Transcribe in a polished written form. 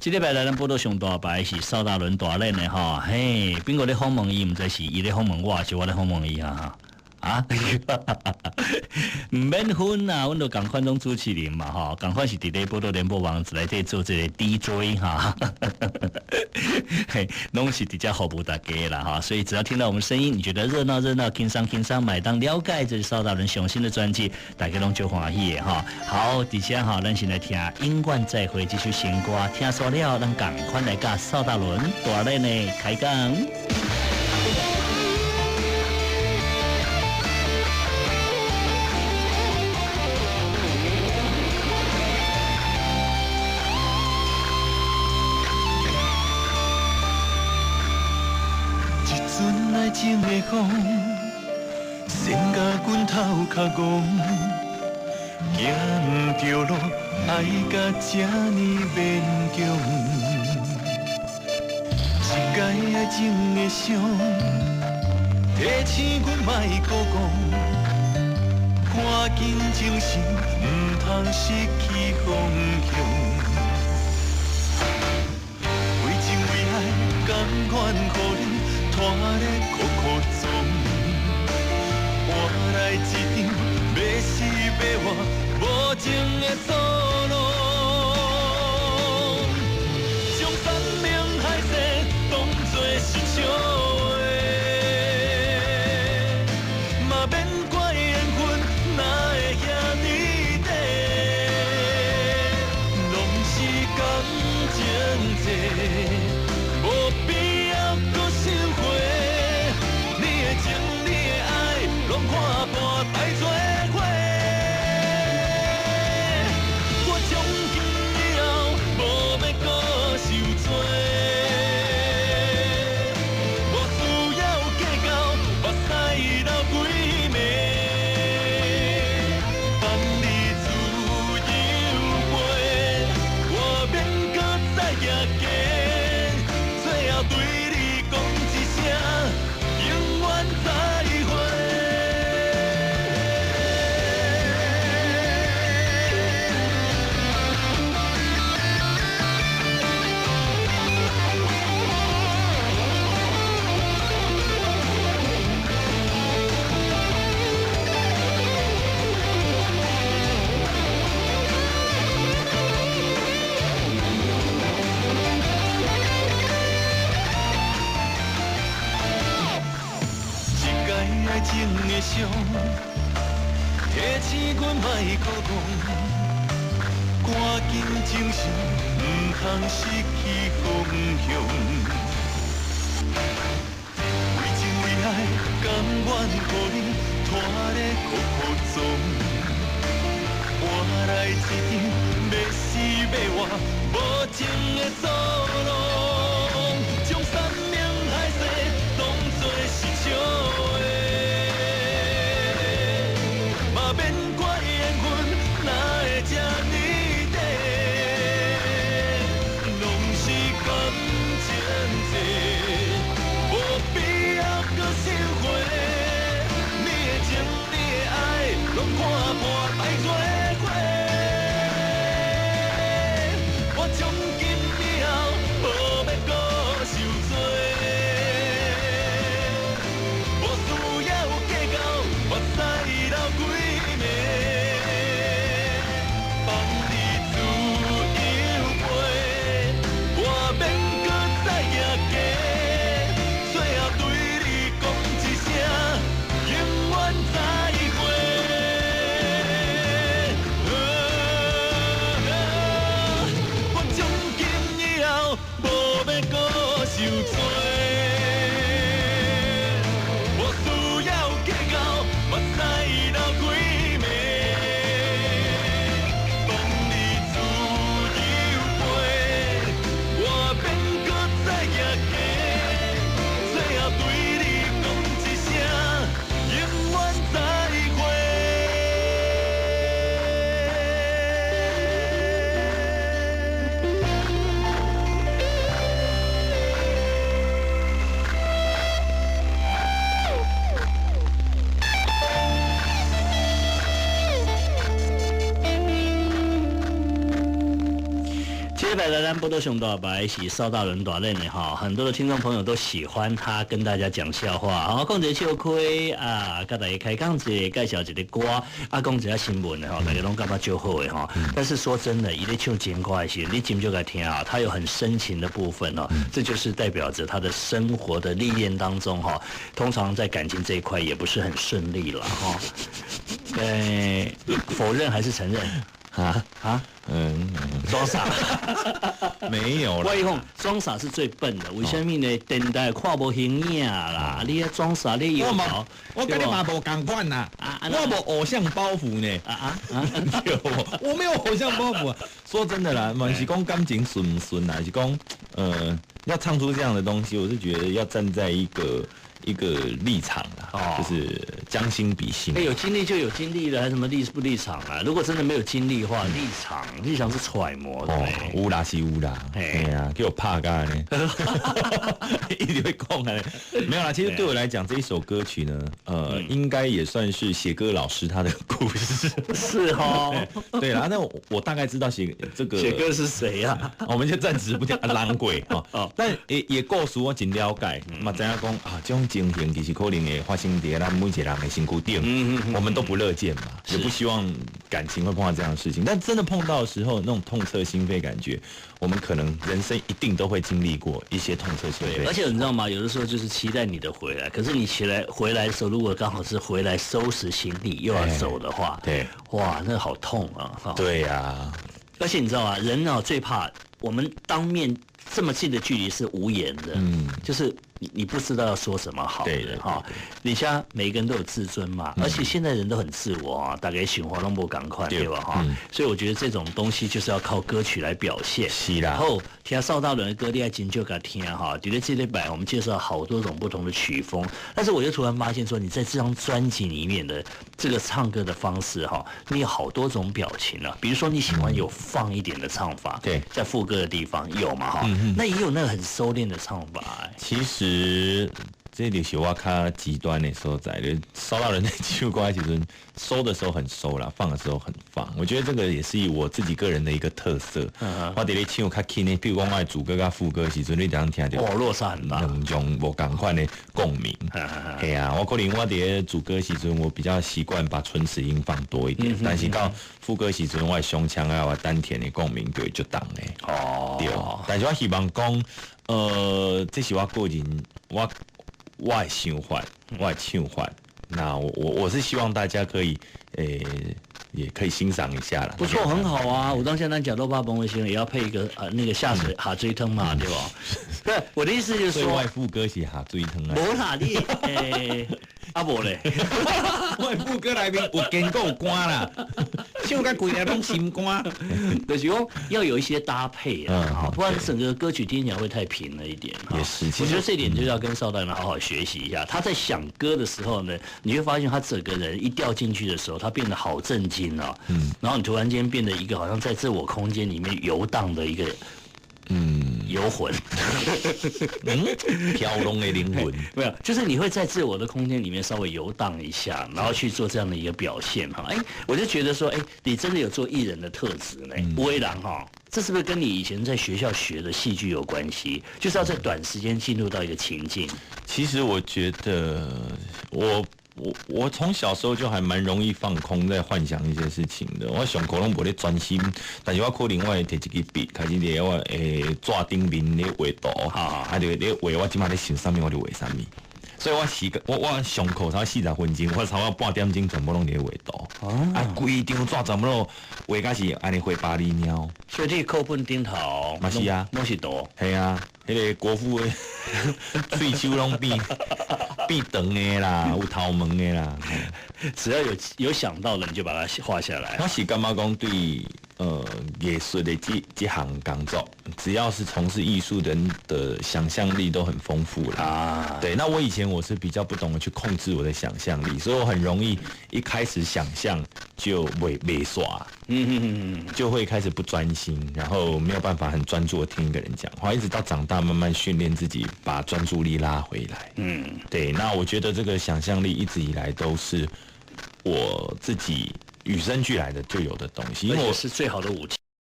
這禮拜來咱報道上大牌是邵大倫大練的吼，嘿，邊個咧訪問伊，毋知是伊咧訪問我，還是我咧訪問伊啊？啊，毋免分啊，阮都仝款攏主持人嘛吼，仝款是佇咧報道聯播網內底做這個 DJ 哈，嘿，攏是佇遮服務大家啦哈，所以只要聽到我們聲音，你覺得熱鬧熱鬧，輕鬆輕鬆，嘛會當了解這是邵大倫上新的專輯，大家攏足歡喜的哈。好，佇遮哈，咱先來聽《永遠再會》這首新歌，聽煞了，咱仝款來佮邵大倫大練的開講。愛情的風，先共阮頭殼戇，行毋著路，愛甲這呢勉強。一改愛情的傷，提醒阮莫閣戇，趕緊精神，毋通失去方向。為情為愛，甘願予你拖咧苦苦創，換來一場欲死欲活無情的捉弄，將山盟海誓當作是笑話，嘛免怪緣分哪會遐呢短，攏是感情債，無必要閣想回。你的情，你的愛，攏看破大做伙。我從今以後無欲閣受罪，無需要計較，目屎流幾暝，放你自由飛，我免閣再行低，最後對你講一聲，永遠再會。一改愛情的傷，提醒阮莫閣戇，趕緊精神，毋通失去方向。為情為愛，甘願予你拖咧苦苦創，換來一場欲死欲活無情的捉弄，將山盟海誓當作是笑話，嘛免怪緣分哪會這呢短，攏是感情債，無必要閣想回。你的情，你的愛，攏看破大做伙。我從今以後無欲閣受罪，無需要計較，目屎流幾暝，放你自由飛，我免閣再行低，最後對你講一聲，永遠再會。我從今以後無欲閣受罪，無需要計較，目屎流幾暝，放你自由飛，我免閣再行低，最後對你講一聲，永遠再會。來咱報道上大白是邵大倫大練的哈，很多的聽眾朋友都喜歡他跟大家講笑話，好，講一个笑開啊，佮大家開講一个，介紹一个歌，啊，講一下新聞的吼，大家攏感覺足好的吼。但是說真的，伊咧唱情歌的時候，你真少共聽啊，他有很深情的部分哦，這就是代表着他的生活的歷練當中哈，通常在感情這一塊也不是很順利了哈。否認還是承認？啊啊，裝傻，沒有啦。我講裝傻是最笨的，為啥物呢？電台看無形影啦，你遐裝傻，你我嘛，我佮你嘛無仝款啦，我無偶像包袱呢。啊啊啊！對，我沒有偶像包袱啊。說真的啦，嘛是講感情順毋順啊，是講，要唱出這樣的東西，我是覺得要站在一個立場啦，就是將心比心。欸，有經歷就有經歷了，還什麼立不立場啊？如果真的沒有經歷的話，立場是揣摩的。有啦是有啦，對啊，叫我拍甲呢，一直會講啊。沒有啦，其實對我來講，這一首歌曲呢，應該也算是寫歌老師他的故事。是哦，對啦，那我大概知道寫這個寫歌是誰呀？我們就暫時不講人鬼哦，但也故事我真了解，嘛知影講啊，這種情形其實可能會發生佇咱每一個人的身軀頂，我們都不樂見嘛，也不希望感情會碰到這樣的事情。但真的碰到的時候，那種痛徹心扉感覺，我們可能人生一定都會經歷過一些痛徹心扉。而且你知道嗎？有的時候就是期待你的回來，可是你起來回來的時候，如果剛好是回來收拾行李又要走的話，哇，那好痛啊！對呀，而且你知道嗎？人呢最怕我們當面這麼近的距離是無言的，就是你不知道要說什麼好的哈。你像每個人都有自尊嘛，而且現在人都很自我啊，大家想法攏無仝款對吧哈？所以我覺得這種東西就是要靠歌曲來表現。是啦。然後聽邵大倫的歌，你愛真少共聽哈。覺得這禮拜我們介紹好多種不同的曲風，但是我就突然發現說，你在這張專輯裡面的這個唱歌的方式哈，你有好多種表情啊。比如說你喜歡有放一點的唱法，在副歌的地方有嘛哈？那也有那個很收斂的唱法。其實這就是我較極端的所在，就邵大倫在唱歌的時陣，收的時候很收啦，放的時候很放。我覺得這個也是我自己個人的一個特色。我佇咧唱較輕的，比如講我的主歌佮副歌的時陣，你會當聽著哦，落差很大，兩種無仝款的共鳴。係啊，我可能我佇咧主歌時陣，我比較習慣把唇齒音放多一點，但是到副歌時陣，我的胸腔啊，我丹田的共鳴就會足重的。對，但是我希望講，這是我個人，我的想法，我的唱法。那我是希望大家可以，也可以欣賞一下啦。不錯，很好啊！我當現在講肉霸崩衛星，也要配一個那個下水下水湯嘛，對吧？對，我的意思就是說，我副歌是下水湯啊。無啦，你啊無咧，我的副歌內面有堅果有肝啦，唱甲規个攏心肝。就是說要有一些搭配啊，不然整個歌曲聽起來會太平了一點。也是，我覺得這一點就要跟邵大倫好好學習一下。他在想歌的時候呢，你會發現他整個人一掉進去的時候，他變得好震驚哦。然後你突然間變得一個好像在自我空間裡面遊蕩的一個。遊魂，飄浪的靈魂，沒有，就是你會在自我的空間裡面稍微遊蕩一下，然後去做這樣的一個表現哈。哎，我就覺得說，哎，你真的有做藝人的特質呢，有的人哈，這是不是跟你以前在學校學的戲劇有關係？就是要在短時間進入到一個情境。其實我覺得我從小時候就還蠻容易放空，在幻想一些事情的。我上課攏無咧專心，但是我可能我會提一支筆，開始佇我的紙頂面咧畫圖，啊，就咧畫我這擺咧想啥物，我就畫啥物。所以我時間，我上課差不多40分鐘，我差不多半點鐘全部攏佇咧畫圖。啊，規張紙全部攏畫甲是按呢花巴哩貓。所以你課本頂頭嘛是啊，攏是圖。係啊，彼個國父的喙鬚攏變長的啦，有頭毛的啦。只要有想到的，你就把它畫下來。我是感覺講對藝術的這項工作，只要是從事藝術人的想象力都很豐富啦。對，那我以前我是比較不懂得去控制我的想象力，所以我很容易一開始想象就袂煞，就會開始不專心，然後沒有辦法很專注的聽一個人講話，一直到長大慢慢訓練自己把專注力拉回來。對，那我覺得這個想象力一直以來都是我自己與生俱來的就有的東西，因為我是最好的武器。